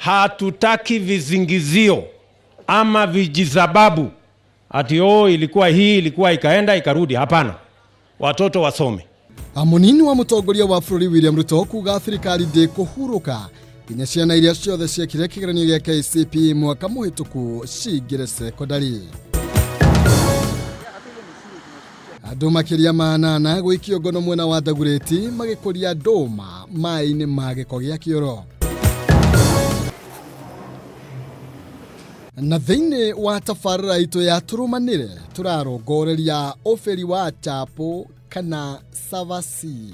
Hatutaki vizingizio ama vijisababu ati oh, ilikuwa hii ilikuwa ikaenda ikarudi. Hapana, watoto wasome. Mũnini wa mũtongoria wa bũrũri William Ruto kuga thirikari ndĩkũhurũka nginya ciana iria ciothe ciekire kĩgeranio gĩa KCPE mwaka mũhĩtũku cingĩre sekondari. Andũ makĩria ma anana gũikio ngono mwena wa Dagoretti magĩkũria ndũma maĩ-inĩ ma gĩko gĩa kĩoro. Na thĩinĩ wa tabarĩra itũ ya tũrũmanĩre tũrarongoreria ũbĩri wa chapo kana cabaci.